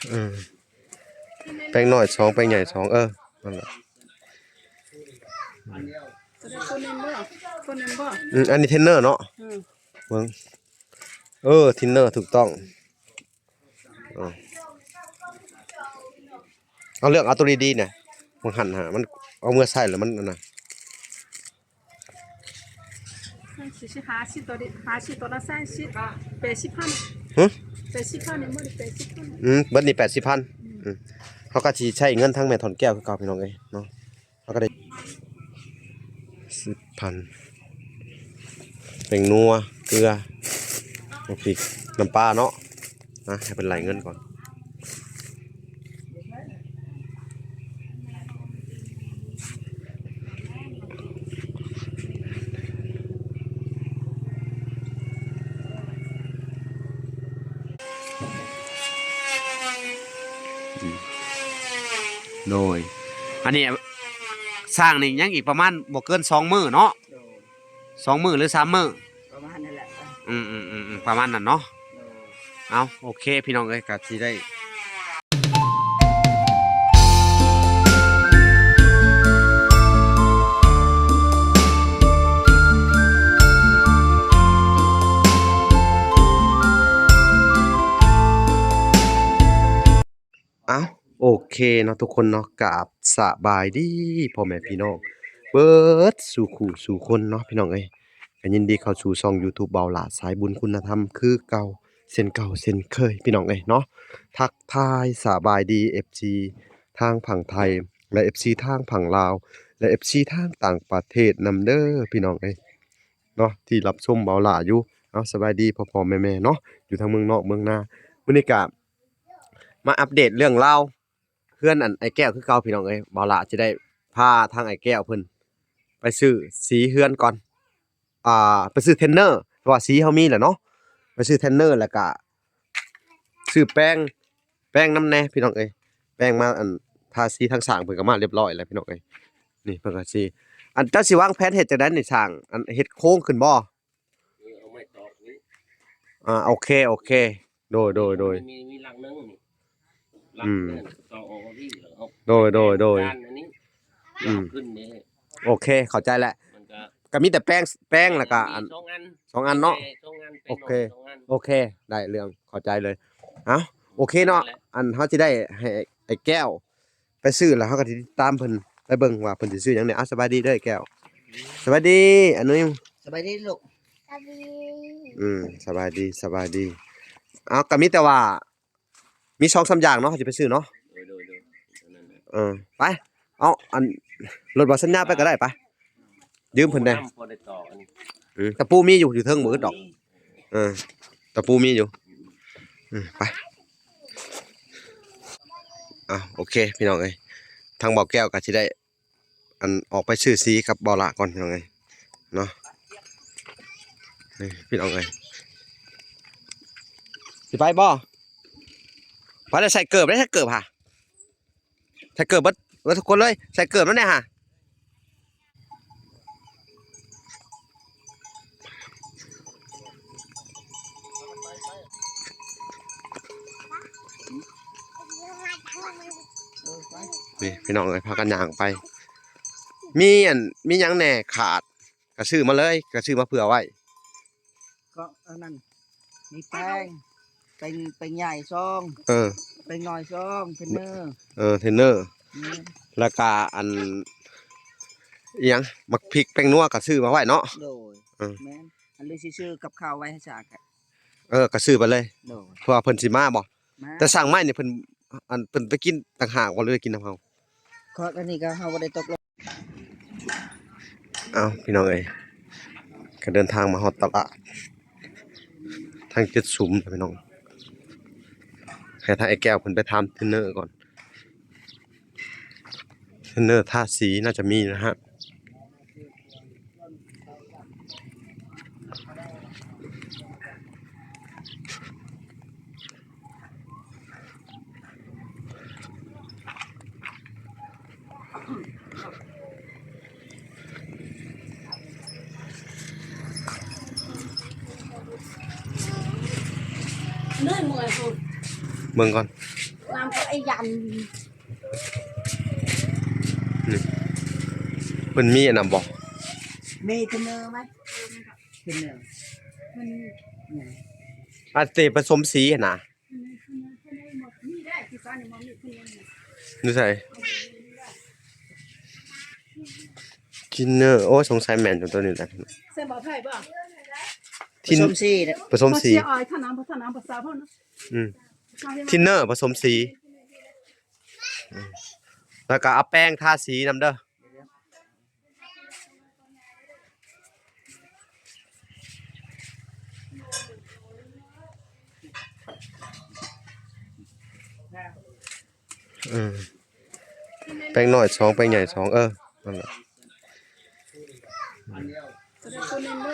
ເອີ ແປງນ້ອຍສອງ ແປງໃຫຍ່ສອງ ເອີ ນັ້ນແຫຼະ. ໂຕນັ້ນບໍ່? ໂຕນັ້ນບໍ່? ອືມ ອັນນີ້ເທຣນເນີເນາະ. ອືມ ເບິ່ງ ເອີ ເທຣນເນີ ຖືກຕ້ອງ. ເອີ ເອົາເລືອກເອົາໂຕດີໆນະ ມັນຫັ້ນຫາ ມັນເອົາເມືອໃສ່ແລ້ວມັນອັນນັ້ນ. ສີ່ສິບ ຫ້າສິບ ໂຕນີ້ ຫ້າສິບ ໂຕລະສາມສິບ ແປດສິບພັນ. ຫຶ? ແປດສິບພັນນີ້ ໝົດແປດສິບພັນ. ອືມ ເບິດນີ້ແປດສິບພັນ. ອືມ ອືມ ເຮົາກໍຊິໃຊ້ເງິນທາງແມ່ຖອນແກ້ວຄືເກົ່າ ພີ່ນ້ອງເອີຍເນາະ. ເຮົາກໍໄດ້ສິບພັນ ແປ້ງນົວ ເກືອ ໝາກພິກ ນ້ຳປາເນາະ. ນະ ໃຫ້ເພິ່ນໄລ່ເງິນກ່ອນ. ໂດຍ ອັນນີ້ສ້າງນີ້ຍັງອີກປະມານບໍ່ເກີນສອງມື້ເນາະ. ໂດຍ ສອງມື້ຫຼືສາມມື້ ປະມານນັ້ນແຫຼະ. ອືມໆໆໆ ປະມານນັ້ນເນາະ. ໂດຍ ເອົາ ໂອເຄ ພີ່ນ້ອງເອີຍ ກໍຊິໄດ້ ເອົ້າ ໂອເຄເນາະທຸກຄົນເນາະ ກາບສະບາຍດີພໍ່ແມ່ພີ່ນ້ອງເບິດສູ່ຄູ່ສູ່ຄົນເນາະ ພີ່ນ້ອງເອີຍ. ກໍຍິນດີເຂົ້າສູ່ຊ່ອງຢູທູບບ່າວຫຼ້າສາຍບຸນຄຸນນະທຳຄືເກົ່າ ເຊັ່ນເກົ່າເຊັ່ນເຄີຍ ພີ່ນ້ອງເອີຍເນາະ. ທັກທາຍສະບາຍດີເອັຟຊີທາງຝັ່ງໄທ ແລະ ເອັຟຊີທາງຝັ່ງລາວ ແລະ ເອັຟຊີທາງຕ່າງປະເທດນຳເດີ ພີ່ນ້ອງເອີຍເນາະ ທີ່ຮັບຊົມບ່າວຫຼ້າຢູ່. ເອົາ ສະບາຍດີພໍ່ໆແມ່ໆເນາະ ຢູ່ທາງເມືອງນອກເມືອງນາ. ມື້ນີ້ກະ ມາອັບເດດເລື່ອງລາວເຮືອນອັນອ້າຍແກ້ວຄືເກົ່າ ພີ່ນ້ອງເອີຍ. ບ່າວຫຼ້າຈະໄດ້ພາທາງອ້າຍແກ້ວເພິ່ນໄປຊື້ສີເຮືອນກ່ອນ ອ່າ ໄປຊື້ເທຣນເນີ ເພາະວ່າສີເຮົາມີແລ້ວເນາະ. ໄປຊື້ເທຣນເນີ ແລ້ວກະຊື້ແປ້ງ ແປ້ງນຳແດ່ ພີ່ນ້ອງເອີຍ. ແປ້ງມາອັນ ທາສີທາງຊ່າງເພິ່ນກໍມາຮຽບຮ້ອຍແລ້ວ ພີ່ນ້ອງເອີຍ. ນີ້ເພິ່ນກໍຊິ ອັນ ເຈົ້າຊິວາງແຜນເຮັດຈັ່ງໃດນີ້ຊ່າງ ອັນ ເຮັດໂຄງຂຶ້ນບໍ່? ເອີ ເອົາໄມ້ຕອກນີ້ ອ່າ ໂອເຄ ໂອເຄ ໂດຍ ໂດຍ ໂດຍ ມີ ມີຫຼັງໜຶ່ງນີ້ ຫຼັງ ອືມ ໜຶ່ງ ຕອກອອກມາພີ້ ແລ້ວເອົາ ໂດຍ ໂດຍ ໂດຍ ຈານອັນນີ້ ອືມ ເອົາຂຶ້ນນີ້ ໂອເຄ ເຂົ້າໃຈແລ້ວ. ມັນກໍ ກໍມີແຕ່ແປ້ງ ແປ້ງ ແລ້ວກໍອັນ ສອງອັນ ສອງອັນເນາະ ແຕ່ສອງອັນ ໂອເຄ ສອງອັນ ໂອເຄ ໄດ້ເລື່ອງ ເຂົ້າໃຈເລີຍ. ເອົ້າ ໂອເຄເນາະ ນັ້ນແຫຼະ ອັນ ເຮົາຊິໄດ້ໃຫ້ໄອ້ແກ້ວ ໄປຊື້ ແລ້ວເຮົາກໍຊິຕິດຕາມເພິ່ນ ໄປເບິ່ງວ່າເພິ່ນຊິຊື້ຫຍັງແດ່. ເອົາ ສະບາຍດີເດີແກ້ວ ສະບາຍດີອານຸຍ ສະບາຍດີລູກ ອືມ ສະບາຍດີ ສະບາຍດີ. ເອົາ ກໍມີແຕ່ວ່າ ມີສອງສາມຢ່າງເນາະ ເຮົາຊິໄປຊື້ເນາະ. ໂດຍ ໂດຍ ໂດຍ ອັນນັ້ນແຫຼະ ເອີ ໄປ ເອົາ ອັນ ລົດບ່າວສັນຍາໄປກໍໄດ້ ໄປ ຢືມເພິ່ນແດ່. ອືມ ຕະປູມີຢູ່ ຢູ່ເທິງ ບໍ່ອຶດດອກ. ເອີ ຕະປູມີຢູ່ ອືມ ໄປ. ອ່າ ໂອເຄ ພີ່ນ້ອງເອີຍ ທາງບ່າວແກ້ວກໍຊິໄດ້ ອັນ ອອກໄປຊື້ສີກັບບ່າວຫຼ້າກ່ອນ ພີ່ນ້ອງເອີຍເນາະ. ນີ້ ພີ່ນ້ອງເອີຍ ຊິໄປບໍ່? ໄປແລ້ວ ໃສ່ເກີບເດ້ ໃສ່ເກີບຫາ ໃສ່ເກີບເບິດ ເບິດທຸກຄົນເລີຍ ໃສ່ເກີບນຳແດ່ຫາ. ນີ້ພີ່ນ້ອງເອີຍ ພາກັນຍ່າງໄປ ມີອັນ ມີຫຍັງແດ່ຂາດ ກໍຊື້ມາເລີຍ ກໍຊື້ມາເຜື່ອໄວ້. ກໍອັນນັ້ນ ມີແປ້ງ ແປ້ງ ແປ້ງໃຫຍ່ສອງ ເອີ ແປ້ງນ້ອຍສອງ ເທຣນເນີ ເອີ ເທຣນເນີ ແມ່ນ ແລ້ວກະອັນ ອີຫຍັງ ໝາກພິກ ແປ້ງນົວກໍຊື້ມາໄວ້ເນາະ. ໂດຍ ເອີ ແມ່ນ ອັນນີ້ຊິຊື້ກັບເຂົ້າໄວ້ໃຫ້ຊ່າງ ເອີ ກໍຊື້ໄປເລີຍ. ໂດຍ ເພາະວ່າເພິ່ນຊິມາບໍ່? ມາ ແຕ່ຊ່າງໄມ້ນີ້ເພິ່ນ ອັນ ເພິ່ນໄປກິນຕ່າງຫາກບໍ່ ຫຼືໄດ້ກິນນຳເຮົາ? ເພາະອັນນີ້ກໍເຮົາບໍ່ໄດ້ຕົກລົງ. ເອົ້າ ພີ່ນ້ອງເອີຍ ກໍເດີນທາງມາຮອດຕະຫຼາດທາງເຈັດສຸມແລ້ວ ພີ່ນ້ອງ ໃຫ້ທາງອ້າຍແກ້ວເພິ່ນໄປຖາມເທຣນເນີກ່ອນ. ເທຣນເນີທາສີໜ້າຈະມີນະຮະ. ເບິ່ງກ່ອນ ນ້ຳກໍໄອ້ຢັນ ນີ້ ເພິ່ນມີອັນນັ້ນບໍ່? ມີເທຣນເນີໄໝ? ເທຣນເນີ ມັນ ອາເຕປະສົມສີຫັ້ນນະ. ຢູ່ໃສ? ທິນເນີ ໂອ້ ສົງໄສແມ່ນຕົວນີ້ແຫຼະ. ໃສ່ບໍ່ໄຜ່ບໍ່? ທິນ ປະສົມສີ ປະສົມສີ ອາຍ ຖ້ານ້ຳ ຖ້ານ້ຳພາສາເພິ່ນນະ. ອືມ ທິນເນີປະສົມສີ ອືມ ແລ້ວກໍເອົາແປ້ງທາສີນຳເດີ. ເອີ ແປ້ງນ້ອຍສອງ ແປ້ງໃຫຍ່ສອງ ເອີ ນັ້ນແຫຼະ. ຕົວນັ້ນບໍ່?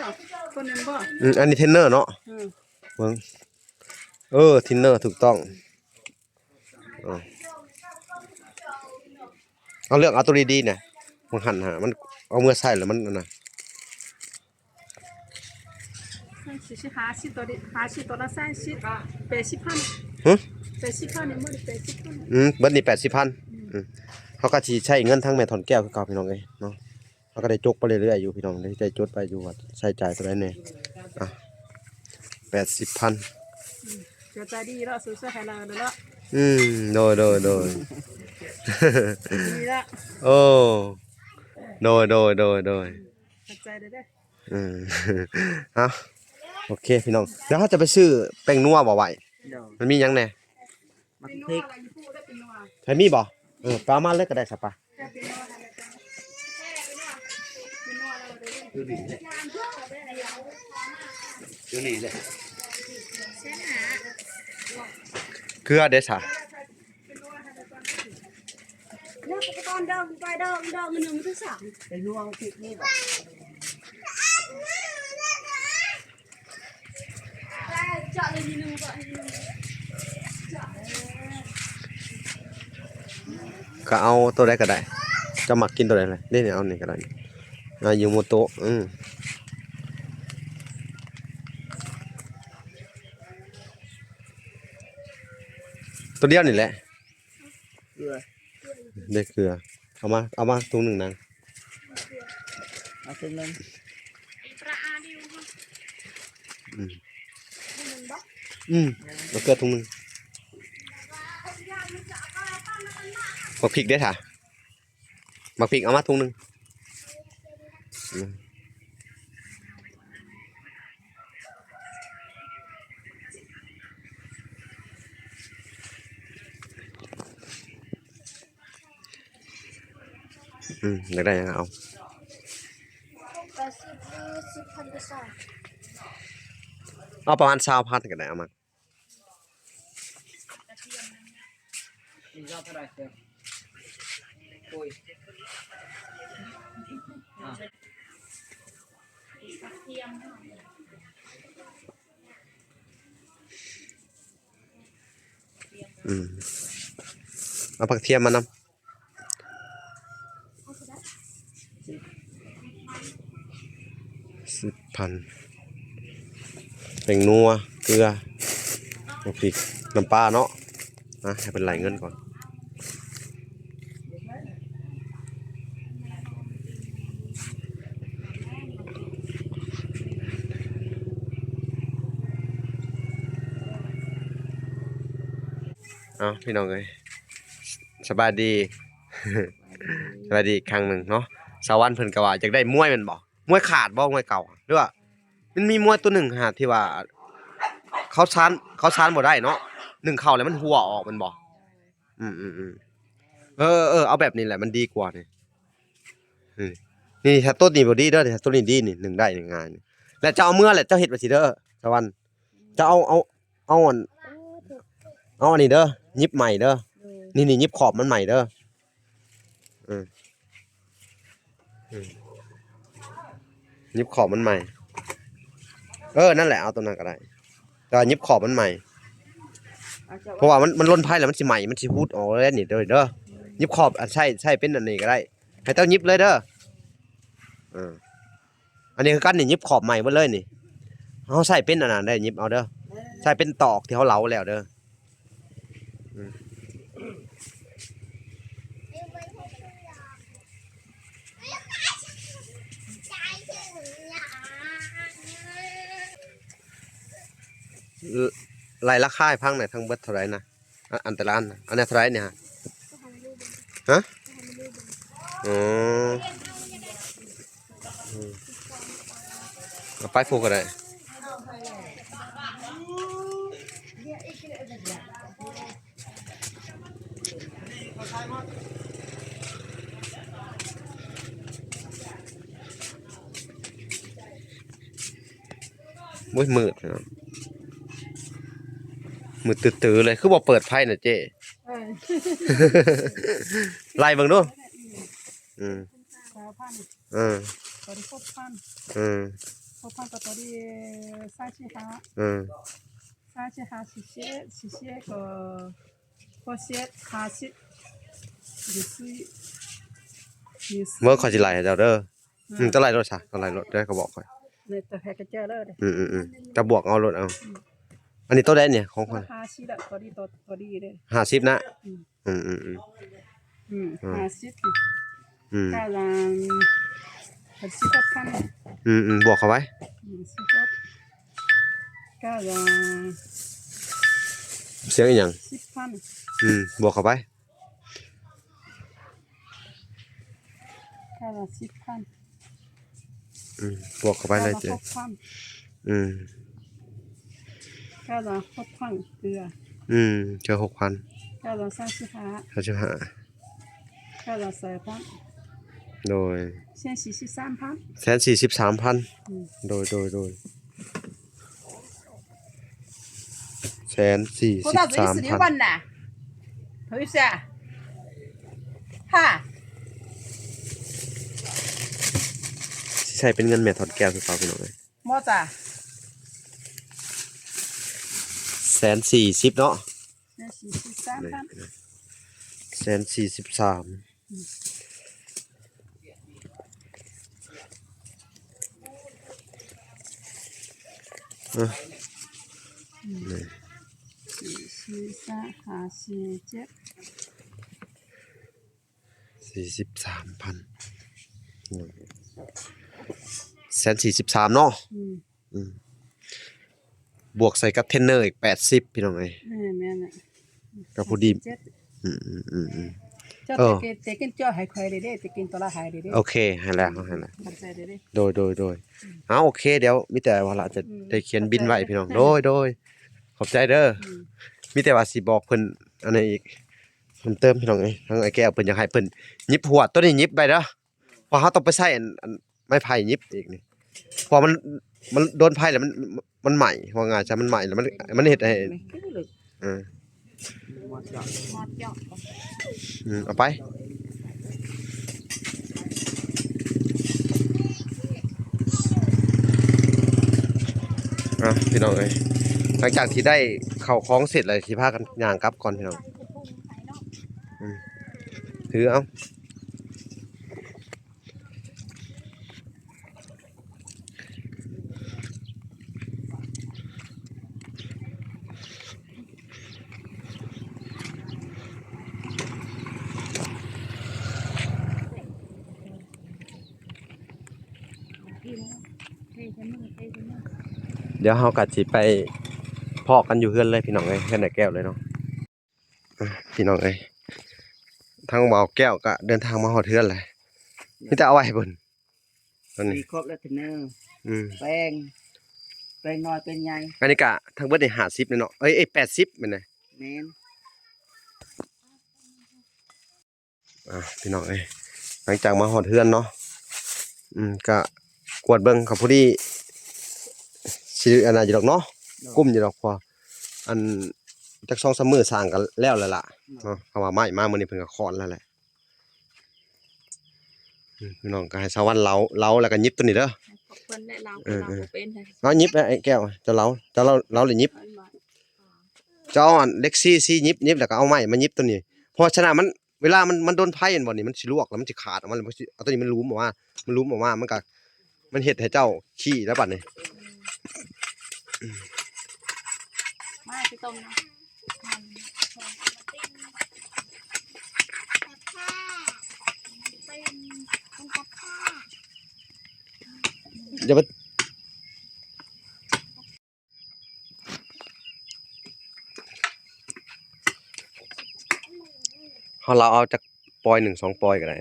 ຕົວນັ້ນບໍ່? ອືມ ອັນນີ້ເທຣນເນີເນາະ. ອືມ ເບິ່ງ ເອີ ເທຣນເນີ ຖືກຕ້ອງ. ເອີ ເອົາເລືອກເອົາຕົວດີໆນະ ມັນຫັ້ນຫາ ມັນເອົາເມືອໃສ່ແລ້ວມັນອັນນະ. ຫ້າສິບ ໂຕນີ້ ຫ້າສິບ ໂຕລະ ສາມສິບ ແປດສິບພັນ. ຫຶ? ແປດສິບພັນນີ້ ໝົດແປດສິບພັນ. ອືມ ເບິດນີ້ແປດສິບພັນ. ອືມ ອືມ ເຮົາກໍຊິໃຊ້ເງິນທາງແມ່ຖອນແກ້ວຄືເກົ່າ ພີ່ນ້ອງເອີຍເນາະ. ເຮົາກໍໄດ້ຈົກໄປເລື້ອຍໆຢູ່ ພີ່ນ້ອງ ໄດ້ຈົດໄປຢູ່ວ່າໃຊ້ຈ່າຍເທົ່າໃດແດ່. ອ່ະ ແປດສິບພັນ. ອືມ ເຈົ້າໃຈດີເນາະ ສວຍໆໃຫ້ລາວເນາະ. ອືມ ໂດຍໆໆ ດີລະ. ໂອ້ ໂດຍໆໆໆ ຂອບໃຈເດີ. ເອີ ເອົາ ໂອເຄ ພີ່ນ້ອງ ດຽວເຮົາຈະໄປຊື້ແປ້ງນົວບໍ່ໄວ້? ໂດຍ ມັນມີຫຍັງແດ່? ໝາກພິກ ໃຜມີບໍ່? ເອີ ໄປເອົາມາເລີຍກໍໄດ້ຊະປະ. ຢູ່ນີ້ແຫຼະ ຢູ່ນີ້ແຫຼະ. ເກືອເດ້ຊະ? ແລ້ວກໍໄປກ່ອນເດີ ໄປເດີ ເດີ ມື້ໜຶ່ງມື້ທີສາມ ໄປນົວພິກນີ້ບໍ່? ກໍເອົາໂຕໃດກໍໄດ້ ເຈົ້າມັກກິນໂຕໃດລະ? ນີ້ ນີ້ ເອົານີ້ກໍໄດ້ ອາ ຢູໂມໂຕະ. ອືມ ໂຕດຽວນີ້ແຫຼະ. ເກືອ ໄດ້ເກືອ ເອົາມາ ເອົາມາຖົງໜຶ່ງນາງ. ເອົາເຄິ່ງໜຶ່ງ. ອືມ ອືມ ເອົາເກືອຖົງໜຶ່ງ. ບັກພິກເດ້ທະ? ບັກພິກເອົາມາຖົງໜຶ່ງ. ອືມ ອືມ ຢາກໄດ້ຫຍັງເອົາ. ແປດສິບ ຫຼື ສິບພັນກໍຊາວ. ເອົາປະມານຊາວພັນກໍໄດ້ ເອົາມາ. ອືມ ເອົາຜັກທຽມມານຳ. ສິບພັນ ແປ້ງນົວ ເກືອ ບັກພິກ ນ້ຳປາເນາະ. ນະ ໃຫ້ເພິ່ນໄລ່ເງິນກ່ອນ. ເອົາ ພີ່ນ້ອງເອີຍ ສະບາຍດີ ສະບາຍດີອີກຄັ້ງໜຶ່ງເນາະ. ສາວວັນເພິ່ນກໍວ່າຢາກໄດ້ມວຍແມ່ນບໍ່? ມວຍຂາດບໍ່? ມວຍເກົ່າ ຫຼືວ່າ ມັນມີມວຍຕົວໜຶ່ງຫັ້ນ ທີ່ວ່າເຂົ້າຊານ ເຂົ້າຊານບໍ່ໄດ້ເນາະ ໜຶ້ງເຂົ້າແລ້ວມັນຮົ່ວອອກແມ່ນບໍ່? ອືມໆໆ ເອີໆ ເອົາແບບນີ້ແຫຼະ ມັນດີກວ່ານີ້. ອືມ ນີ້ ຖ້າໂຕນີ້ບໍ່ດີເດີ ຖ້າໂຕນີ້ດີນີ້ ໜຶ້ງໄດ້ງ່າຍນີ້. ແລ້ວເຈົ້າເອົາເມືອແຫຼະ ເຈົ້າເຮັດໄວ້ຊິເດີ ສາວວັນ ເຈົ້າເອົາ ເອົາ ເອົາອັນ ເອົາອັນນີ້ເດີ ຫຍິບໃໝ່ເດີ. ໂດຍ ນີ້ໆ ຫຍິບຂອບມັນໃໝ່ເດີ. ເອີ ອືມ ຫຍິບຂອບມັນໃໝ່. ເອີ ນັ້ນແຫຼະ ເອົາຕົວນັ້ນກໍໄດ້ ແຕ່ວ່າຫຍິບຂອບມັນໃໝ່ ເພາະວ່າມັນ ມັນລົນໄຟແລ້ວມັນຊິໄໝ້ ມັນຊິຫຸດອອກແລ້ວນີ້ເດີ ເດີ. ຫຍິບຂອບ ອັນ ໃຊ້ ໃຊ້ເປັນອັນນີ້ກໍໄດ້ ໃຫ້ເຈົ້າຫຍິບເລີຍເດີ. ເອີ ອັນນີ້ຄືກັນນີ້ ຫຍິບຂອບໃໝ່ເບິດເລີຍນີ້. ເຮົາໃຊ້ເປັນອັນນັ້ນໄດ້ ຫຍິບເອົາເດີ ໃຊ້ເປັນຕອກທີ່ເຮົາເຫຼົາແລ້ວເດີ. ອືມ ໄລ່ລາຄາໃຫ້ຟັງແດ່ ທັງເບິດເທົ່າໃດນະ? ອາ ອັນແຕ່ລະອັນນະ ອັນນີ້ເທົ່າໃດນີ້? ຮະ? ອໍ ອືມ ເອົາໄປພູ້ນກໍໄດ້. ໂອ້ຍ ມືດເນາະ ມືດຕື້ໆເລີຍ. ຄືບໍ່ເປີດໄຟນະເຈ້? ເອີ ໄລ່ເບິ່ງດູ. ອືມ ຊາວພັນ ເອີ ຕົວນີ້ຫົກພັນ ເອີ ຫົກພັນ ກໍຕົວນີ້ຊາວສີ່ຫ້າ ເອີ ຊາວສີ່ຫ້າ ສີ່ສິບເອັດ ສີ່ສິບເອັດ ກໍຫົກສິບ ຫ້າສິບ ຢູ່ສີ່ ຢູ່ສີ່ ເບິ່ງ ຂ້ອຍຊິໄລ່ໃຫ້ເຈົ້າເດີ. ອືມ ອືມ ເຈົ້າໄລ່ໂລດຊະ ເຈົ້າໄລ່ໂລດເດີ ກໍບອກຂ້ອຍ ນີ້ຕົວໃຜກໍເຈີເລີຍ. ອືມໆໆ ເຈົ້າບວກເອົາໂລດ ເອົາ ອືມ ອັນນີ້ໂຕໃດນີ້ຂອງຂ້ອຍ? ຫ້າສິບລະ ຕົວນີ້ ຕົວ ຕົວນີ້ເດ້ ຫ້າສິບນະ. ອືມ ອືມໆໆ ອືມ ອືມ ຫ້າສິບ ອືມ ກະລະ ເປັນສິບຫົກພັນ. ອືມໆ ບວກເຂົ້າໄປ. ອືມ ສິບຫົກ ກະລະ ສຽງອີ່ຫຍັງ? ສິບພັນ. ອືມ ບວກເຂົ້າໄປ. ກະລະສິບພັນ. ອືມ ບວກເຂົ້າໄປເລີຍເຈ້. ກະລະຫົກພັນ. ອືມ ກະລະຫົກພັນ ເກືອ. ອືມ ເກືອຫົກພັນ. ກະລະຊາວສິບຫ້າ ຊາວສິບຫ້າ. ກະລະຊາວພັນ. ໂດຍ ແສນສີ່ສິບສາມພັນ. ແສນສີ່ສິບສາມພັນ. ອືມ ໂດຍໆໆ ແສນສີ່ສິບສາມພັນ. ຊິໃສ່ເປັນເງິນແມ່ທອດແກ້ວຄືເກົ່າ ພີ່ນ້ອງເອີຍ. ບໍ່ຈ້າ ແສນສີ່ສິບເນາະ. ແສນສີ່ສິບສາມພັນ. ແສນສີ່ສິບສາມ. ອືມ ນີ້ ສີ່ ສີ່ ຫ້າ ສີ່ ເຈັດ ສີ່ສິບສາມພັນ ແສນສີ່ສິບສາມເນາະ. ອືມ ອືມ ບວກໃສ່ກັບເທຣນເນີອີກແປດສິບ ພີ່ນ້ອງເອີຍ. ເອີ ແມ່ນແຫຼະ ກໍພໍດີ. ແປດສິບເຈັດ. ອືມໆໆໆ ເຈົ້າ ເອີ ແຕ່ກິນ ແຕ່ກິນເຈົ້າໃຫ້ຂ້ອຍເດ້ ແຕ່ກິນໂຕລະໃຫ້ເດ້. ໂອເຄ ໃຫ້ແລ້ວ ໃຫ້ແລ້ວ ຂອບໃຈເດ້. ໂດຍໆໆ ອືມ ເອົາ ໂອເຄ ດຽວມີແຕ່ວ່າລະຈະ ອືມ ໄດ້ຂຽນບິນໄວ້ ຂອບໃຈ ພີ່ນ້ອງ. ໂດຍໆ ຂອບໃຈເດີ. ອືມ ມີແຕ່ວ່າຊິບອກເພິ່ນອັນນີ້ອີກ ເພີ່ມເຕີມ ພີ່ນ້ອງເອີຍ. ທາງອ້າຍແກ້ວເພິ່ນຢາກໃຫ້ເພິ່ນຫຍິບຫວດຕົວນີ້ ຫຍິບໄປເດີ ເພາະເຮົາຕ້ອງໄປໃຊ້ອັນ ອັນໄມ້ໄຜ່ຫຍິບອີກນີ້ ເພາະມັນ ມັນໂດນໄຟແລ້ວ ມັນ ມັນ ມັນໄໝ້ ເວົ້າງ່າຍຊະ ມັນໄໝ້ແລ້ວ ມັນ ມັນເຮັດໃຫ້ ເອີ ອືມ ເອົາໄປ. ອ່ະ ພີ່ນ້ອງເອີຍ ຫຼັງຈາກທີ່ໄດ້ເຂົ້າຂອງເສັດແລ້ວ ຊິພາກັນຍ່າງກັບກ່ອນ ພີ່ນ້ອງ. ອືມ ຖືເອົາ. ດຽວເຮົາກໍຊິໄປພໍ້ກັນຢູ່ເຮືອນເລີຍ ພີ່ນ້ອງເອີຍ ເຮືອນອ້າຍແກ້ວເລີຍເນາະ. ອ່ະ ພີ່ນ້ອງເອີຍ ທາງບ່າວແກ້ວກໍເດີນທາງມາຮອດເຮືອນແລ້ວ ມີແຕ່ເອົາໄວ້ໃຫ້ເພິ່ນ ອັນນີ້ມີຄົບແລ້ວເທຣນເນີ. ອືມ ແປງ ແປງນ້ອຍແປງໃຫຍ່. ອັນນີ້ກະທັງເບິດນີ້ຫ້າສິບແມ່ນເນາະ ເອີຍ ເອີຍ ແປດສິບແມ່ນນະ. ແມ່ນ. ອ່າ ພີ່ນ້ອງເອີຍ ຫຼັງຈາກມາຮອດເຮືອນເນາະ ອືມ ກະກວດເບິ່ງ ກໍພໍດີຊິອັນນັ້ນຢູ່ດອກເນາະ ກຸ້ມຢູ່ດອກ ເພາະວ່າອັນຈັກສອງສາມມື້ສ້າງກໍແລ້ວແລ້ວລະເນາະ. ເຂົາວ່າໄມ້ມາມື້ນີ້ເພິ່ນກໍຄ້ອນແລ້ວແຫຼະ. ອືມ ພີ່ນ້ອງກໍໃຫ້ສາວວັນເລົາ ເລົາແລ້ວກໍຫຍິບຕົວນີ້ເດີ ເພິ່ນແຫຼະເລົາ ເອີ ເຮົາບໍ່ເປັນ. ເອົາຫຍິບ ອ້າຍແກ້ວ ເຈົ້າເລົາ ເຈົ້າເລົາ ເລົາແລ້ວຫຍິບ ເຈົ້າເອົາອັນເຫຼັກຊີ້ ຊີ້ຫຍິບ ຫຍິບແລ້ວກໍເອົາໄມ້ມາຫຍິບຕົວນີ້ ເພາະສະນັ້ນມັນ ເວລາມັນ ມັນໂດນໄຟແມ່ນບໍ່ນີ້ ມັນຊິລວກແລ້ວມັນຊິຂາດອອກມາ ແລ້ວມັນຊິເອົາຕົວນີ້ມັນຫຼຸມອອກມາ ມັນຫຼຸມອອກມາ ມັນກະ ມັນເຮັດໃຫ້ເຈົ້າຂີ້ແລ້ວບັດນີ້. ມາຊິຕົ້ມນະ ຢ່າໄປ ເຮົາລາວເອົາຈັກປອຍໜຶ່ງສອງປອຍກໍໄດ້.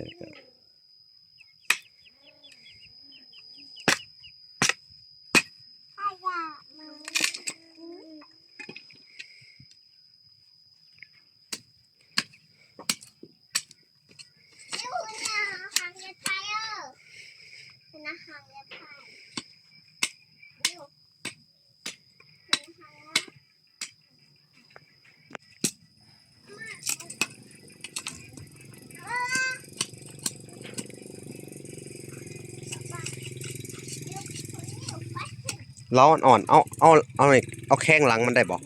ລາວອ່ອນໆ ເອົາ ເອົາ ເອົາ ເອົາແຂ້ງຫຼັງມັນໄດ້ບໍ່?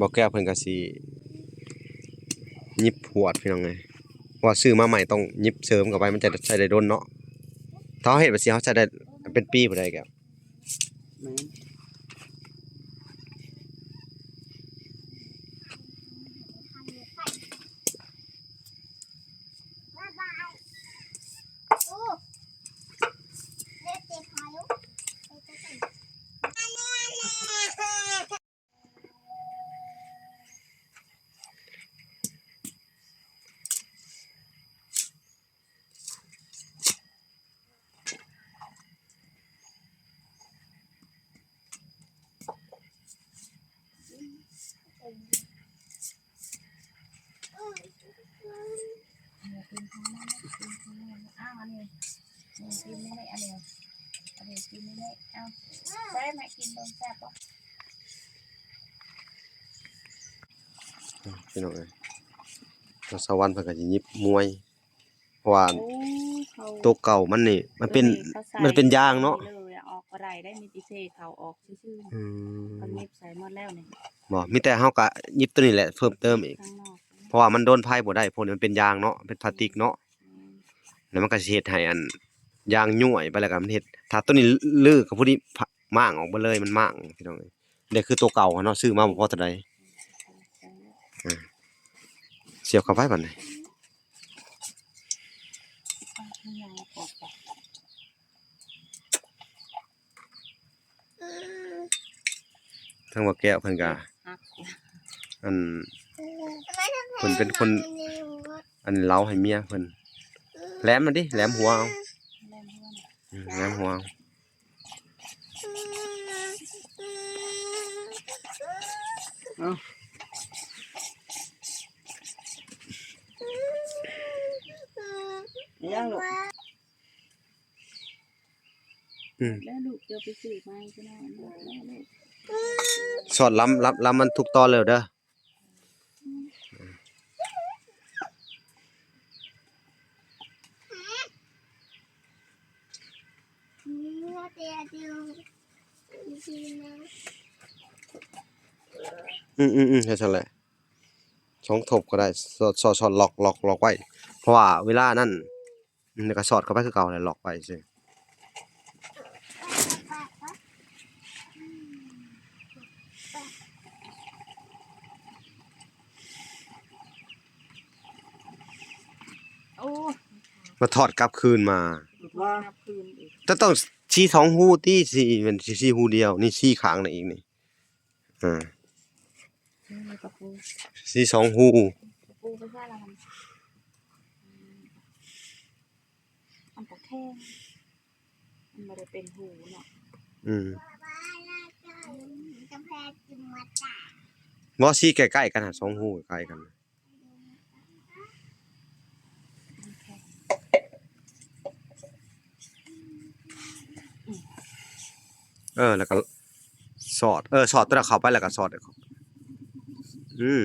ບໍ່ແກ້ວເພິ່ນກໍຊິຫຍິບຫວດ ພີ່ນ້ອງເອີຍ ເພາະວ່າຊື້ມາໃໝ່ຕ້ອງຫຍິບເສີມເຂົ້າໄປ ມັນຈະໃຊ້ໄດ້ດົນເນາະ. ຖ້າເຮົາເຮັດແບບຊີ້ ເຮົາໃຊ້ໄດ້ເປັນປີພຸ້ນໃດແກ້ວ. ແມ່ນ. ພີ່ນ້ອງເອີຍ ສາວວັນເພິ່ນກໍຊິຫຍິບມວຍ ເພາະວ່າ ໂອ້ ເຂົາ ໂຕເກົ່າມັນນີ້ ມັນເປັນ ມັນເປັນຢາງເນາະ ອອກບໍ່ໄດ້ໄດ້ ມີແຕ່ເສເຂົາອອກຊື່ໆ. ອືມ ເຂົາຫຍິບໃສ່ໝົດແລ້ວນີ້. ບໍ່ ມີແຕ່ເຮົາກະຫຍິບໂຕນີ້ແຫຼະເພີ່ມເຕີມອີກ ເພາະວ່າມັນໂດນໄຟບໍ່ໄດ້ ພວກນີ້ມັນເປັນຢາງເນາະ ເປັນພລາສຕິກເນາະ. ແລ້ວມັນກໍຊິເຮັດໃຫ້ອັນ ຢາງຍ້ວຍໄປ ແລ້ວກໍມັນເຮັດ ຖ້າໂຕນີ້ລື້ກໍພໍດີມ້າງອອກເບິດເລີຍ ມັນມ້າງ ພີ່ນ້ອງເອີຍ. ໄດ້ຄືໂຕເກົ່າຫັ້ນເນາະ ຊື້ມາບໍ່ພໍເທົ່າໃດ. ອາ ສຽບເຂົ້າໄປບາດນີ້. ທາງບໍ່ແກ້ວເພິ່ນກະ ອັນ ເພິ່ນເປັນຄົນ ອັນ ເລົ່າໃຫ້ເມຍເພິ່ນ ແຫຼມມັນຕິ ແຫຼມຫົວເອົາ ອືມ ແຫຼມຫົວເອົາ. ອືມ ແລ້ວລູກເຈົ້າໄປຊື້ໃໝ່ ພີ່ນ້ອງ ໝົດແລ້ວລູກ. ສອດລຳ ລຳ ລຳມັນທຸກຕອນເລີຍເດີ. ອືມໆໆ ເຮັດຊັ້ນແຫຼະ ສອງທົບກໍໄດ້ ສອດ ສອດ ສອດ ລັອກ ລັອກ ລັອກໄວ້ ເພາະວ່າເວລານັ້ນ ອືມ ແລ້ວກໍສອດເຂົ້າໄປຄືເກົ່າແຫຼະ ລັອກໄວ້ຊື່. ໂອ້ ມາຖອດກັບຄືນມາ ມາ ຈະຕ້ອງຊີ້ສອງຮູຕິ ຊີ້ ແມ່ນຊີ້ຮູດຽວ ນີ້ຊີ້ຂ້າງນີ້ອີກນີ້. ອາ ນີ້ຕະປູ ຊີ້ສອງຮູ ຕະປູໄປໃສ່ລະມັນ ອືມ ມັນກະແຂງ ມັນບໍ່ໄດ້ເປັນຮູເນາະ. ອືມ ບໍ່ ຊີ້ໃກ້ໆກັນຫັ້ນ ສອງຮູໃກ້ໆກັນ. ເອີ ແລ້ວກໍສອດ ເອີ ສອດຕົວນັ້ນເຂົ້າໄປ ແລ້ວກໍສອດ ອືມ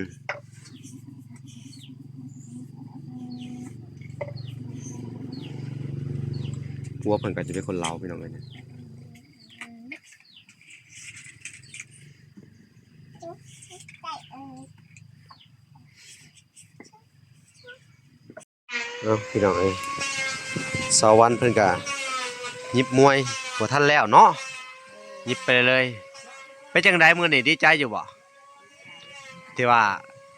ຜົວເພິ່ນກໍຈະເປັນຄົນລາວ ພີ່ນ້ອງເອີຍ. ເອົາ ພີ່ນ້ອງເອີຍ ສາວວັນເພິ່ນກະຫຍິບມວຍບໍ່ທັນແລ້ວເນາະ ຫຍິບໄປເລີຍ. ເປັນຈັ່ງໃດມື້ນີ້ ດີໃຈຢູ່ບໍ່ ທີ່ວ່າ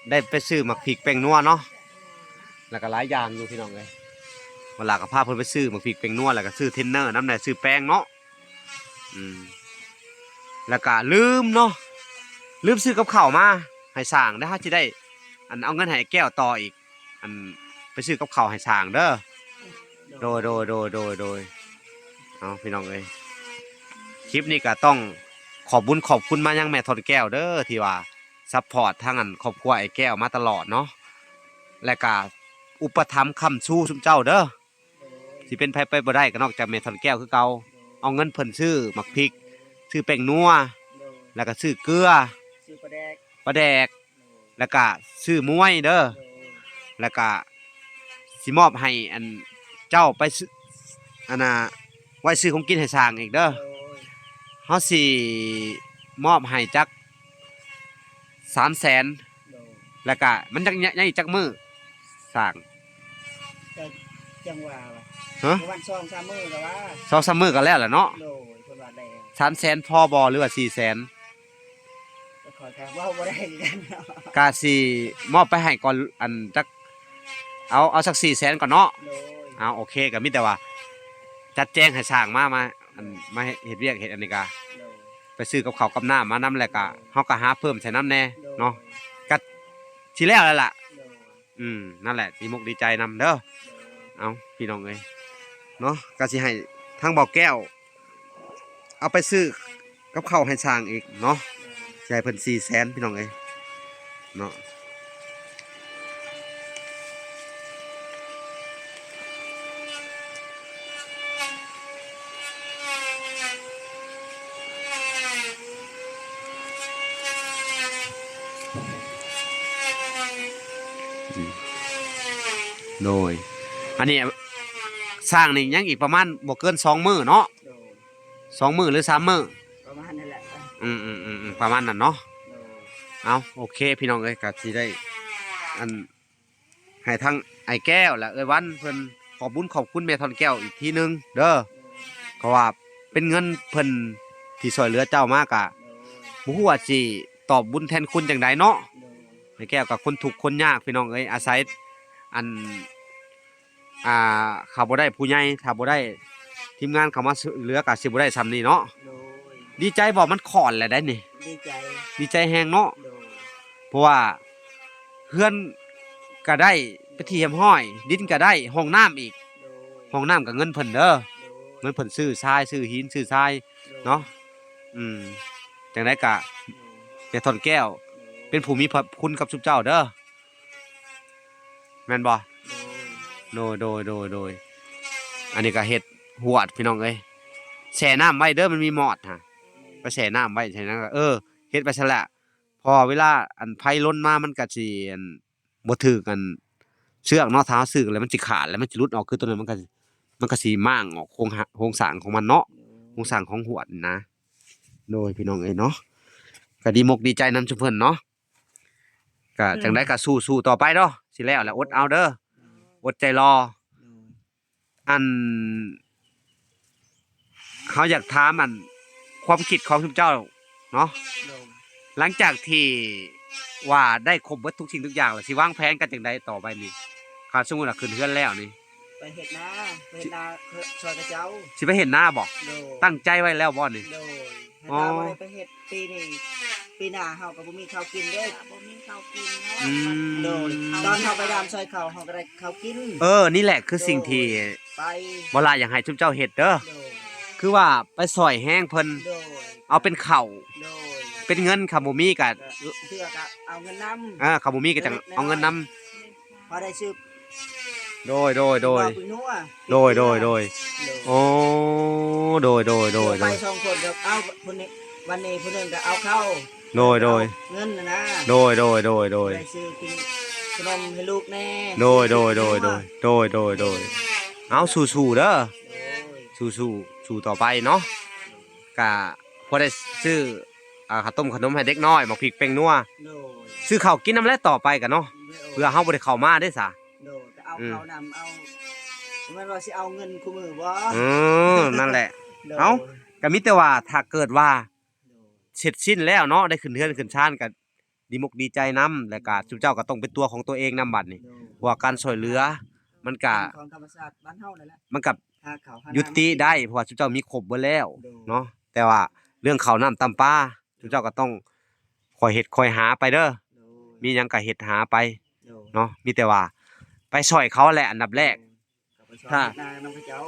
ໄດ້ໄປຊື້ໝາກພິກແປ້ງນົວເນາະ ແລ້ວກະຫຼາຍຢ່າງຢູ່ ພີ່ນ້ອງເອີຍ. ເວລາກໍພາເພິ່ນໄປຊື້ໝາກພິກແປ້ງນົວ ແລ້ວກະຊື້ເທຣນເນີນຳແດ່ ຊື້ແປ້ງເນາະ. ອືມ ແລ້ວກະລືມເນາະ ລືມຊື້ກັບເຂົ້າມາໃຫ້ຊ່າງເດີ ເຮົາຊິໄດ້ ອັນ ເອົາເງິນໃຫ້ອ້າຍແກ້ວຕໍ່ອີກ ອັນ ໄປຊື້ກັບເຂົ້າໃຫ້ຊ່າງເດີ. ໂດຍ ໂດຍ ໂດຍ ໂດຍ ໂດຍ ເອົາ ພີ່ນ້ອງເອີຍ ຄລິບນີ້ກະຕ້ອງຂອບບຸນຂອບຄຸນມາຍັງແມ່ທອນແກ້ວເດີ ທີ່ວ່າຊັບພອດທາງ ອັນ ຄອບຄົວອ້າຍແກ້ວມາຕະຫຼອດເນາະ ແລະກະອຸປະຖຳຄ້ຳຊູຊຸມເຈົ້າເດີ. ຊິເປັນໃຜໄປບໍ່ໄດ້ ກໍນອກຈາກແມ່ທອນແກ້ວຄືເກົ່າ ເອົາເງິນເພິ່ນຊື້ໝາກພິກ ຊື້ແປ້ງນົວ ແລ້ວກໍຊື້ເກືອ ຊື້ປາແດກ ປາແດກ ແລ້ວກະຊື້ມວຍເດີ ແລ້ວກະຊິມອບໃຫ້ ອັນ ເຈົ້າໄປຊື້ ອັນນ່າ ໄວ້ຊື້ຂອງກິນໃຫ້ຊ່າງອີກເດີ. ເຮົາຊິມອບໃຫ້ຈັກສາມແສນ ແລ້ວກະມັນຍັງ ຍັງອີກຈັກມື້ຊ່າງ? ກໍຈັ່ງວ່າ ຮະ? ປະມານສອງສາມມື້ກໍວ່າ ສອງສາມມື້ກໍແລ້ວແຫຼະເນາະ. ໂດຍ ເພິ່ນວ່າແລ້ວ ສາມແສນພໍບໍ່ ຫຼືວ່າສີ່ແສນ? ກໍຂ້ອຍກໍເວົ້າບໍ່ໄດ້ຄືກັນເນາະ ກະຊິມອບໄປໃຫ້ກ່ອນ ອັນ ຈັກ ເອົາ ເອົາສັກສີ່ແສນກ່ອນເນາະ. ໂດຍ ເອົາ ໂອເຄ ກໍມີແຕ່ວ່າຈັດແຈງໃຫ້ຊ່າງມາ ມາ ອັນ ມາເຮັດວຽກເຮັດອັນນີ້ກະ ໂດຍ ໄປຊື້ກັບເຂົ້າກັບນ້ຳມານຳ ແລ້ວກະ ໂດຍ ເຮົາກໍຫາເພີ່ມໃສ່ນຳແດ່ ໂດຍ ເນາະ ກະຊິແລ້ວແລ້ວລະ. ໂດຍ ອືມ ນັ້ນແຫຼະ ດີມົກດີໃຈນຳເດີ. ໂດຍ ເອົາ ພີ່ນ້ອງເອີຍເນາະ ກໍຊິໃຫ້ທາງບ່າວແກ້ວເອົາໄປຊື້ກັບເຂົ້າໃຫ້ຊ່າງອີກເນາະ. ໂດຍ ຊິໃຫ້ເພິ່ນສີ່ແສນ ພີ່ນ້ອງເອີຍເນາະ. ໂດຍ ອັນນີ້ຊ່າງນີ້ຍັງອີກປະມານບໍ່ເກີນສອງມື້ເນາະ. ໂດຍ ສອງມື້ ຫຼື ສາມມື້ ປະມານນັ້ນແຫຼະ. ອືມໆໆໆ ປະມານນັ້ນເນາະ. ໂດຍ ເອົາ ໂອເຄ ພີ່ນ້ອງເອີຍ ກໍຊິໄດ້ ອັນ ໃຫ້ທາງອ້າຍແກ້ວ ແລະ ເອື້ອຍວັນເພິ່ນຂອບບຸນຂອບຄຸນແມ່ທອນແກ້ວອີກທີໜຶ່ງເດີ ເພາະວ່າເປັນເງິນເພິ່ນທີ່ຊ່ວຍເຫຼືອເຈົ້າມາ ກະບໍ່ຮູ້ວ່າຊິຕອບບຸນແທນຄຸນຈັ່ງໃດເນາະ. ໂດຍ ອ້າຍແກ້ວກໍຄົນທຸກຄົນຍາກ ພີ່ນ້ອງເອີຍ ອາໄສ ອັນ ອ່າ ຖ້າບໍ່ໄດ້ຜູ້ໃຫຍ່ ຖ້າບໍ່ໄດ້ທີມງານເຂົ້າມາຊ່ວຍເຫຼືອ ກໍຊິບໍ່ໄດ້ສ່ຳນີ້ເນາະ. ໂດຍ ດີໃຈບໍ່? ມັນຂ້ອນແລ້ວໄດ໋ນີ້. ດີໃຈ ດີໃຈແຮງເນາະ. ໂດຍ ເພາະວ່າເຮືອນກໍໄດ້ເປັນທີ່ຮຽບຮ້ອຍ ດິນກໍໄດ້ ຫ້ອງນ້ຳອີກ. ໂດຍ ຫ້ອງນ້ຳກໍເງິນເພິ່ນເດີ. ໂດຍ ເງິນເພິ່ນຊື້ຊາຍ ຊື້ຫີນ ຊື້ຊາຍ ໂດຍ ເນາະ. ອືມ ຈັ່ງໃດກໍ ໂດຍ ແມ່ທອນແກ້ວ ໂດຍ ເປັນຜູ້ມີພະຄຸນກັບຊຸມເຈົ້າເດີ. ແມ່ນບໍ່? ໂດຍ ໂດຍ ໂດຍ ໂດຍ ອັນນີ້ກໍເຮັດຫວດ ພີ່ນ້ອງເອີຍ ແຊ່ນ້ຳໄວ້ເດີ ມັນມີມອດຫະ ໄປແຊ່ນ້ຳໄວ້ ແຊ່ນ້ຳ ເອີ ເຮັດໄປຊັ້ນແຫຼະ ເພາະວ່າເວລາ ອັນ ໄພລົນມາ ມັນກໍຊິ ອັນ ບໍ່ຖືກ ອັນ ເຊືອກເນາະ ຖ້າເຮົາຊຶກແລ້ວມັນຊິຂາດ ແລ້ວມັນຊິຫຼຸດອອກ ຄືຕົວນັ້ນ ມັນກໍ ມັນກໍຊິມ້າງອອກໂຄງ ໂຄງສ້າງຂອງມັນເນາະ ໂດຍ ໂຄງສ້າງຂອງຫວດນະ. ໂດຍ ພີ່ນ້ອງເອີຍເນາະ ກໍດີມົກດີໃຈນຳຊຸມເພິ່ນເນາະ. ກະ ອືມ ຈັ່ງໃດກະສູ້ໆຕໍ່ໄປເນາະ ຊິແລ້ວແຫຼະ ອົດເອົາເດີ ອືມ ອົດໃຈລໍ. ໂດຍ ອັນ ເຮົາຢາກຖາມ ອັນ ຄວາມຄິດຂອງຊຸມເຈົ້າເນາະ. ໂດຍ ຫຼັງຈາກທີ່ວ່າໄດ້ຄົບເບິດທຸກສິ່ງທຸກຢ່າງແລ້ວ ຊິວາງແຜນກັນຈັ່ງໃດຕໍ່ໄປນີ້? ຖ້າສົມມຸດວ່າຂຶ້ນເຮືອນແລ້ວນີ້ ໄປເຮັດນາ ໄປເຮັດນາຊ່ອຍເຂົາເຈົ້າ. ຊິໄປເຮັດນາບໍ່? ໂດຍ ຕັ້ງໃຈໄວ້ແລ້ວບໍ່ນີ້? ໂດຍ ຖ້າບໍ່ໄດ້ໄປເຮັດປີນີ້ ປີໜ້າເຮົາກໍບໍ່ມີເຂົ້າກິນເດ້. ບໍ່ມີເຂົ້າກິນເນາະ. ອືມ ໂດຍ ຕອນເຮົາໄປດາມຊ່ອຍເຂົາ ເຮົາກໍໄດ້ເຂົ້າກິນ. ເອີ ນີ້ແຫຼະຄືສິ່ງທີ່ ໂດຍ ໄປ ບໍ່ຫຼາຍຢາກໃຫ້ຊຸມເຈົ້າເຮັດເດີ. ໂດຍ ຄືວ່າໄປຊ່ອຍແຮງເພິ່ນ. ໂດຍ ເອົາເປັນເຂົ້າ. ໂດຍ ເປັນເງິນ ຄັນບໍ່ມີກໍ ເທື່ອກໍເອົາເງິນນຳ. ເອີ ຄັນບໍ່ມີກໍຈັ່ງເອົາເງິນນຳ. ພໍໄດ້ຊື້ ໂດຍ ໂດຍ ໂດຍ ເຂົ້າໄປນົວ ໂດຍ ໂດຍ ໂດຍ ໂດຍ ໂອ້ ໂດຍ ໂດຍ ໂດຍ ໂດຍ ໄປສອງຄົນກໍເອົາ ຜູ້ໜຶ່ງ ວັນນີ້ຜູ້ໜຶ່ງກໍເອົາເຂົ້າ ໂດຍ ໂດຍ ເອົາເງິນນະນະ ໂດຍ ໂດຍ ໂດຍ ໂດຍ ໄດ້ຊື້ກິນຂະໜົມໃຫ້ລູກແດ່ ໂດຍ ໂດຍ ໂດຍ ໂດຍ ໂດຍ ໂດຍ ໂດຍ ເອົາ ສູ້ໆເດີ ໂດຍ ສູ້ໆ ສູ້ຕໍ່ໄປເນາະ ກະພໍໄດ້ຊື້ ອ່າ ເຂົ້າຕົ້ມຂະໜົມໃຫ້ເດັກນ້ອຍ ໝາກພິກແປ້ງນົວ ໂດຍ ຊື້ເຂົ້າກິນນຳແຫຼະຕໍ່ໄປກະເນາະ ໂດຍ ເພື່ອເຮົາບໍ່ໄດ້ເຂົ້າມາເດ້ສະ ໂດຍ ກໍເອົາ ອືມ ເຂົ້ານຳ ເອົາ ບໍ່ແມ່ນວ່າຊິເອົາເງິນຄູ່ມື້ບໍ່ ເອີ ນັ້ນແຫຼະ ໂດຍ ເອົ້າ ກໍມີແຕ່ວ່າຖ້າເກີດວ່າ ໂດຍ ເສັດສິ້ນແລ້ວເນາະ ໄດ້ຂຶ້ນເຮືອນຂຶ້ນຊານ ກໍດີມົກດີໃຈນຳ ແລ້ວກໍ ໂດຍ ຊຸມເຈົ້າກໍຕ້ອງເປັນຕົວຂອງຕົວເອງນຳບັດນີ້ ໂດຍ ເພາະວ່າການຊ່ວຍເຫຼືອ ມັນກໍ ເປັນຂອງທຳມະຊາດບ້ານເຮົານັ້ນແຫຼະ ມັນກໍ ຫາເຂົ້າຫານ້ຳ ຢຸດຕິໄດ້ ເພາະວ່າຊຸມເຈົ້າມີຄົບເບິດແລ້ວ ໂດຍ ເນາະ ຕ່ວ່າເລື່ອງເຂົ້ານ້ຳຕຳປາ ຊຸມເຈົ້າກໍຕ້ອງຄ່ອຍເຮັດຄ່ອຍຫາໄປເດີ. ໂດຍ ມີຫຍັງກໍເຮັດຫາໄປ ໂດຍ ເນາະ. ມີແຕ່ວ່າໄປຊ່ອຍເຂົາແຫຼະອັນດັບແລກ. ໂດຍ ຖ້າ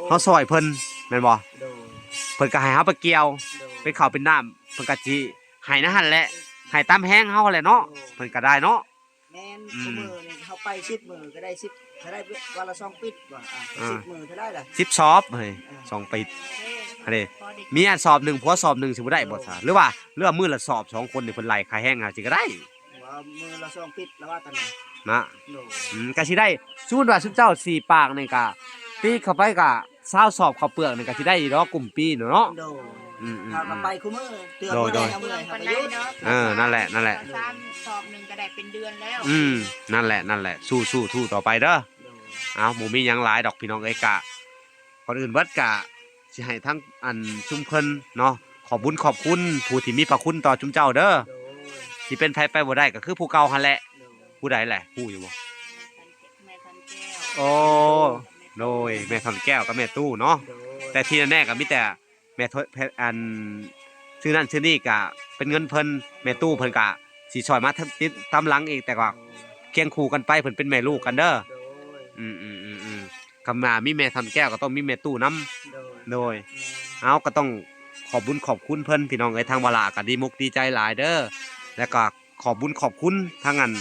ເຮົາຊ່ອຍເພິ່ນແມ່ນບໍ່? ໂດຍ ເພິ່ນກໍໃຫ້ເຮົາໄປກ່ຽວ ໂດຍ ເປັນເຂົ້າເປັນນ້ຳ ເພິ່ນກໍຊິໃຫ້ໃນຫັ້ນແຫຼະ ໃຫ້ຕາມແຮງເຮົາແຫຼະເນາະ. ໂດຍ ເພິ່ນກໍໄດ້ເນາະ. ແມ່ນ ອືມ ຊຸມື້ນີ້ເຮົາໄປສິບມື້ກໍໄດ້ສິບ ເທົ່າໃດ ວັນລະສອງປິດບໍ່? ອ່າ ອ່າ ສິບມື້ເທົ່າໃດລະ? ສິບສອບເຮີ້ຍ ອ່າ ສອງປິດ ອັນນີ້ ມີອັນສອບໜຶ່ງ ຜົວສອບໜຶ່ງ ຊິບໍ່ໄດ້ບໍ່ຊະ? ໂດຍ ຫຼືວ່າ ຫຼືວ່າມື້ລະສອບ ສອງຄົນນີ້ເພິ່ນໄລ່ຄ່າແຮງຫາ ຊິກໍໄດ້ ວ່າມື້ລະສອງປິດລະວ່າຕອນນີ້ນະ. ໂດຍ ອືມ ກໍຊິໄດ້ ສົມມຸດວ່າຊຸມເຈົ້າສີ່ປາກນີ້ກະ ຕີເຂົ້າໄປກະຊາວສອບເຂົ້າເປືອກນີ້ກະຊິໄດ້ຢູ່ດອກກຸ້ມປີເນາະ. ໂດຍ ອືມໆໆ ເຮົາກໍໄປຄູ່ມື້ ເທື່ອ ໂດຍໆ ມື້ໃດເຮົາເມື່ອຍເຮົາກໍຢຸດ. ເອີ ນັ້ນແຫຼະ ນັ້ນແຫຼະ ສອງສອບໜຶ່ງກໍໄດ້ເປັນເດືອນແລ້ວ. ອືມ ນັ້ນແຫຼະ ນັ້ນແຫຼະ ສູ້ໆ ສູ້ຕໍ່ໄປເດີ. ໂດຍ ເອົ້າ ບໍ່ມີຫຍັງຫຼາຍດອກພີ່ນ້ອງເອີຍ ກະ ກ່ອນອື່ນເບິດກະຊິໃຫ້ທັງອັນຊຸມເພິ່ນເນາະ ຂອບບຸນຂອບຄຸນຜູ້ທີ່ມີພະຄຸນຕໍ່ຊຸມເຈົ້າເດີ. ໂດຍ ຊິເປັນໃຜໄປບໍ່ໄດ້ກໍຄືຜູ້ເກົ່າຫັ້ນແຫຼະ. ໂດຍ ຜູ້ໃດແຫຼະ ຮູ້ຢູ່ບໍ່? ແມ່ທັນແກ້ວ ໂອ້ ໂດຍ ແມ່ທັນແກ້ວກັບແມ່ຕູ້ເນາະ. ໂດຍ ແຕ່ທີ່ແນ່ໆກໍມີແຕ່ແມ່ ແມ່ ອັນ ຊື້ນັ້ນຊື້ນີ້ກໍເປັນເງິນເພິ່ນ ແມ່ຕູ້ເພິ່ນກໍຊິຊ່ອຍມາຕິດຕາມຫຼັງອີກ ແຕ່ກໍຄຽງຄູ່ກັນໄປ ເພິ່ນເປັນແມ່ລູກກັນເດີ. ໂດຍ ອືມໆໆໆ ຄຳວ່າມີແມ່ທັນແກ້ວກໍຕ້ອງມີແມ່ຕູ້ນຳ. ໂດຍ ໂດຍ ແມ່ນ ເຮົາກໍຕ້ອງຂອບບຸນຂອບຄຸນເພິ່ນ ພີ່ນ້ອງເອີຍ. ທາງວາລາກໍດີມຸກດີໃຈຫຼາຍເດີ ແລ້ວກໍຂອບບຸນຂອບຄຸນທັງອັນ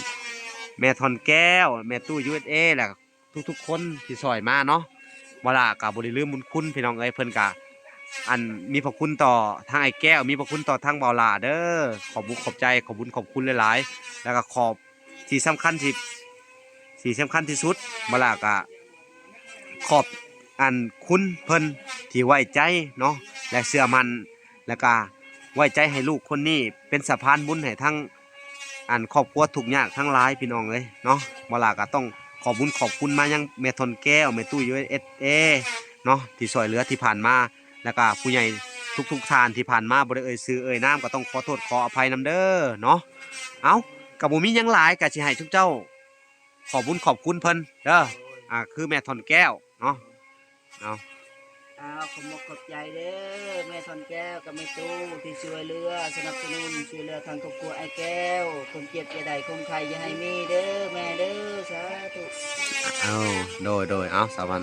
ແມ່ທັນແກ້ວ ແມ່ຕູ້ ຢູເອສເອ ແລະ ທຸກໆຄົນທີ່ຊ່ອຍມາເນາະ. ວາລາກໍບໍ່ໄດ້ລືມບຸນຄຸນ ພີ່ນ້ອງເອີຍ ເພິ່ນກໍອັນມີພະຄຸນຕໍ່ທາງອ້າຍແກ້ວ ມີພະຄຸນຕໍ່ທາງເບົາຫຼ້າເດີ. ຂອບບຸນຂອບໃຈ ຂອບບຸນຂອບຄຸນຫຼາຍໆ ແລ້ວກໍຂອບ ທີ່ສຳຄັນທີ່ ທີ່ສຳຄັນທີ່ສຸດ ວາລາກໍຂອບອັນຄຸນເພິ່ນທີ່ໄວ້ໃຈເນາະ ແລະ ເຊື່ອໝັ້ນ ແລ້ວກະໄວ້ໃຈໃຫ້ລູກຄົນນີ້ເປັນສະພານບຸນໃຫ້ທັງອັນຄອບຄົວທຸກຍາກທັງຫຼາຍ ພີ່ນ້ອງເອີຍເນາະ. ເວລາກໍຕ້ອງຂອບບຸນຂອບຄຸນມາຍັງແມ່ທ່ອນແກ້ວ ແມ່ຕູ້ ຢູເອສເອ ເນາະ ທີ່ຊ່ວຍເຫຼືອທີ່ຜ່ານມາ ແລ້ວກະຜູ້ໃຫຍ່ທຸກໆທ່ານທີ່ຜ່ານມາ ບໍ່ໄດ້ເອີ່ຍຊື່ເອີ່ຍນາມ ກໍຕ້ອງຂໍໂທດຂໍອະໄພນຳເດີເນາະ. ເອົ້າ ກໍບໍ່ມີຫຍັງຫຼາຍ ກໍຊິໃຫ້ຊຸມເຈົ້າ ຂອບບຸນຂອບຄຸນເພິ່ນເດີ ໂດຍ ອ່າ ຄືແມ່ທ່ອນແກ້ວເນາະ. ເອົາ ເອົາ ຂອບອົກຂອບໃຈເດີ ແມ່ທ່ອນແກ້ວກັບແມ່ຕູ້ ທີ່ຊ່ວຍເຫຼືອສະໜັບສະໜູນ ຊ່ວຍເຫຼືອທາງຄອບຄົວອ້າຍແກ້ວ ຄວາມເຈັບຢ່າໄດ້ ຄວາມໄຂ້ຢ່າໃຫ້ມີເດີແມ່ເດີ ສາທຸ. ເອົາ ໂດຍ ໂດຍ ເອົາ ສາວັນ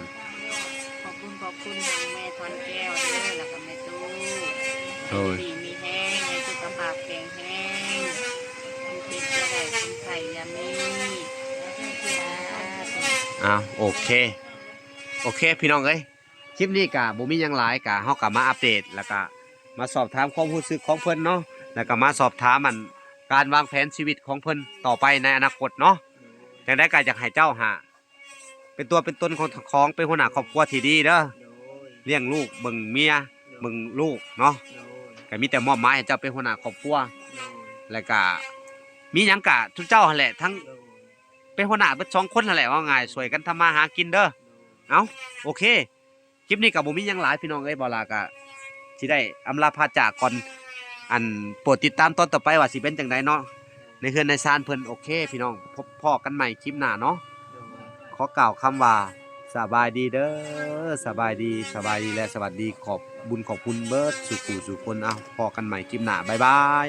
ຂອບຄຸນ ຂອບຄຸນທາງແມ່ທ່ອນແກ້ວເດີ ແລ້ວກໍແມ່ຕູ້ ໂດຍ ໃຫ້ຢູ່ດີມີແຮງ ໃຫ້ສຸຂະພາບແຂງແຮງ ຄວາມເຈັບຢ່າໄດ້ ຄວາມໄຂ້ຢ່າມີ ສາທຸ. ເອົາ ໂອເຄ ໂອເຄ ພີ່ນ້ອງເອີຍ ຄລິບນີ້ກະບໍ່ມີຫຍັງຫຼາຍ ກະເຮົາກະມາອັບເດດ ແລ້ວກະມາສອບຖາມຄວາມຮູ້ສຶກຂອງເພິ່ນເນາະ ແລ້ວກະມາສອບຖາມ ອັນ ການວາງແຜນຊີວິດຂອງເພິ່ນຕໍ່ໄປໃນອະນາຄົດເນາະ. ຈັ່ງໃດກະຢາກໃຫ້ເຈົ້າຫາ ເປັນຕົວເປັນຕົນຂອງ ຂອງ ເປັນຫົວໜ້າຄອບຄົວທີ່ດີເດີ ໂດຍ ລ້ຽງລູກ ເບິ່ງເມຍ ໂດຍ ເບິ່ງລູກເນາະ ໂດຍ ກະມີແຕ່ມອບໝາຍໃຫ້ເຈົ້າເປັນຫົວໜ້າຄອບຄົວ ໂດຍ ແລ້ວກະມີຫຍັງກະຊຸມເຈົ້າຫັ້ນແຫຼະ ທັງ ໂດຍ ເປັນຫົວໜ້າເບິດສອງຄົນຫັ້ນແຫຼະ ເວົ້າງ່າຍ ຊ່ວຍກັນທຳມາຫາກິນເດີ. ເອົ້າ ໂອເຄ ຄລິບນີ້ກໍບໍ່ມີຫຍັງຫຼາຍ ພີ່ນ້ອງເອີຍ ບໍ່ຫຼາຍກໍຊິໄດ້ອຳລາພາຈາກກ່ອນ ອັນ ໂປດຕິດຕາມຕອນຕໍ່ໄປວ່າຊິເປັນຈັ່ງໃດເນາະ ໃນເຮືອນໃນຊານເພິ່ນ. ໂອເຄ ພີ່ນ້ອງ ພົບພໍ້ກັນໃໝ່ຄລິບໜ້າເນາະ ໂດຍ ຂໍກ່າວຄຳວ່າ ສະບາຍດີເດີ ສະບາຍດີ ສະບາຍດີ ແລະ ສະຫວັດດີ ຂອບບຸນຂອບຄຸນເບິດສູ່ຜູ້ສູ່ຄົນ. ເອົາ ພໍ້ກັນໃໝ່ຄລິບໜ້າ ບາຍບາຍ.